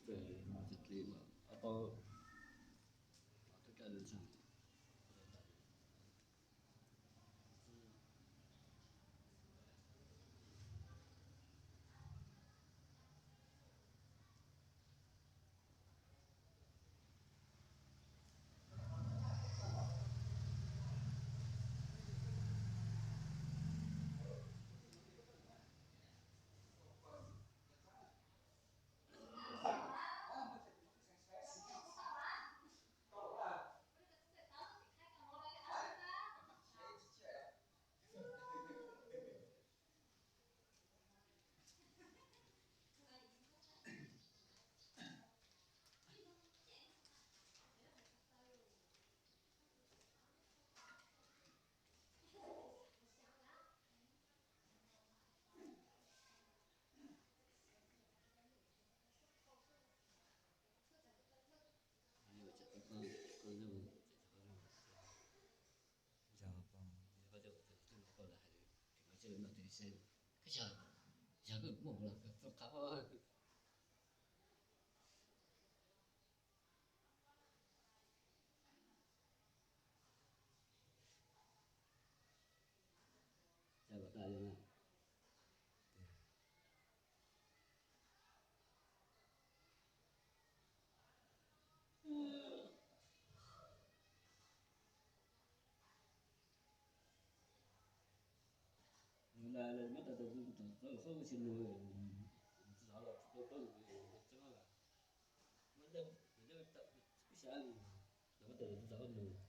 Ces mas txi txi mas ob tau ob tau caj lwm tseem. Nws lawv muab tawm tawm tus tawm tawm txhob ua tsis lus, tsis zov los tsis tau pab nws tseeb lawm. Muab leej nws leej tawm tib xyav li, lawv muab tawm tawm tus tawm ua nws.